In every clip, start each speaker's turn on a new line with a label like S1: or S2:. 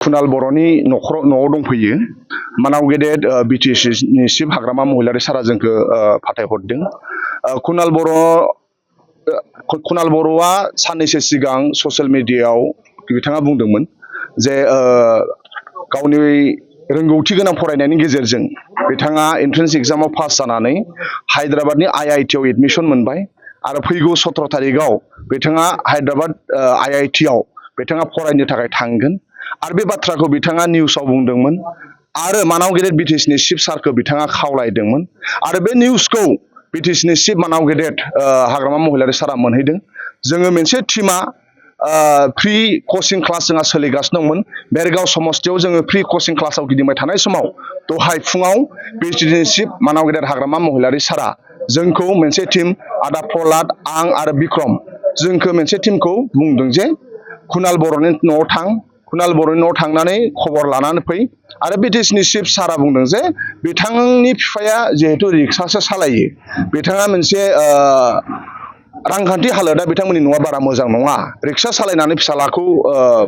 S1: कुनाल बर'नि न'आव दंफैयो मानाव गेदेर बिटिसिनि चिफ हाग्रामा महिलारि सारा जोंखौ फाथायहरदों। कुनाल बर'आ साननैसो सिगां ससियेल मिडियायाव बिथाङा बुंदोंमोन जे गावनि रोंगौथि गोनां फरायनायनि गेजेरजों बिथाङा एन्ट्रेन्स एग्जामाव पास जानानै हायद्राबादनि IIT आव एडमिशन मोनबाय आरो फैगौ 17 तारिखआव बिथाङा हायद्राबाद IIT आव बिथाङा फरायनो थाखाय थांगोन आरो बे बाथ्राखौ बिथाङा निउसाव बुंदोंमोन आरो मानाव गेदेर बिटिसिनि चिफ सारखौ बिथाङा खावलायदोंमोन आरो बे निउसखौ बिटिसिनि चिफ मानाव गेदेर हाग्रामा महिलारि सारा मोनहैदों। जोङो मोनसे टीमा फ्रि कचिं क्लास जोंहा सोलिगासिनो दंमोन। बेरगाव समस्तियाव जोङो फ्रि कचिं क्लासाव गिदिंबाय थानाय समाव दहाय फुङाव बिटिसिनि चिफ मानाव गेदेर हाग्रामा महिलारि सारा जोंखौ मोनसे टीम आदा प्रहलाद आं आरो बिक्रम जोंखौ मोनसे टीमखौ बुंदों जे कुनाल बर'नि न'आव थां, कुनाल बर'नि न'आव थांनानै खबर लानानै फै आरो बिटिसिनि चिफ सारा बुंदों जे बिथांनि बिफाया जिहेतु रिक्सासो सालायो, बिथाङा मोनसे रांखान्थि हालोदा बिथांमोननि न'आ बारा मोजां नङा, रिक्सा सालायनानै फिसालाखौ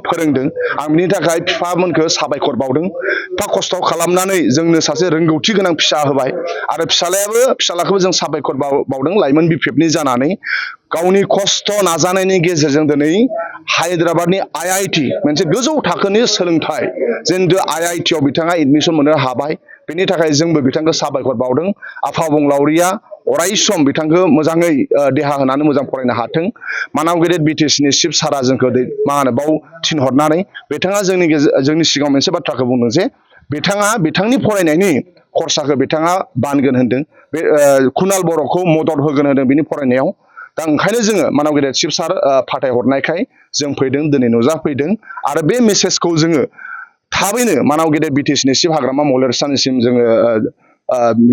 S1: फोरोंदों। आं बिनि थाखाय बिफामोनखौ साबायखर बावदों। एफा खस्थ' खालामनानै जोंनो सासे रोंगौथि गोनां फिसा होबाय आरो फिसालाखौबो जों साबायखर बावदों लाइमोन बिपिएफनि जानानै गावनि खस्थ' नाजानायनि गेजेरजों दिनै हायद्राबादनि IIT मोनसे गोजौ थाखोनि सोलोंथाइ जिहेतु IIT आव बिथाङा एडमिशन मोननो हाबाय। बेनि थाखाय जोंबो बिथांखौ साबायखर बावदों। आफा अबंलावरिया अराय सम बिथांखौ मोजाङै देहा होनानै मोजां फरायनो हाथों। मानाव गेदेर बिटिसिनि चिफ सारा जोंखौ बाव थिनहरनानै बिथाङा जोंनि सिगाङाव मोनसे बाथ्राखौ बुंदों जे बिथाङा बिथांनि फरायनायनि खरसाखौ बिथाङा बानगोन होनदों। बे कुनाल बर'खौ मदद होगोन होनदों बिनि फरायनायाव। दा ओंखायनो जोङो मानाव गेदेर चिफ सार फाथायहरनायखाय जों फैदों, दिनै नुजाफैदों आरो बे मेसेजखौ जोङो थाबैनो मानाव गेदेर बिटिसिनि चिफ हाग्रामा महिलारि सारनिसिम जोङो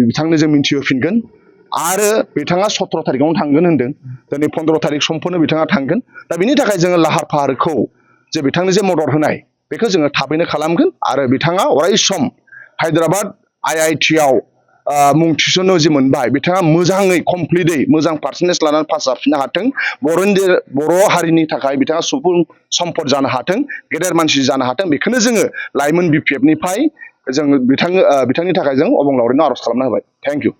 S1: बिथांनो जों मिन्थिहोफिनगोन आरो बिथाङा 17 तारिखआवनो थांगोन होनदों। दिनै 15 तारिख समफोरनो बिथाङा थांगोन। दा बिनि थाखाय जोङो लाहार फाहारखौ जे बिथांनो जे मदद होनाय बेखौ जोङो थाबैनो खालामगोन आरो बिथाङा अराय सम हायद्राबाद IIT आव मुं थिसननो जि मोनबाय बिथाङा मोजाङै कमप्लिटै मोजां पार्सेन्टेज लानानै पास जाफिननो हाथों। बर' हारिनि थाखाय बिथाङा सुबुं सम्पद जानो हाथों, गेदेर मानसि जानो हाथों। बेखौनो जोङो लाइमोन बिपिएफनिफ्राय जों बिथांनि थाखाय जों अबंलावरिनो आर'ज खालामना होबाय। Thank you.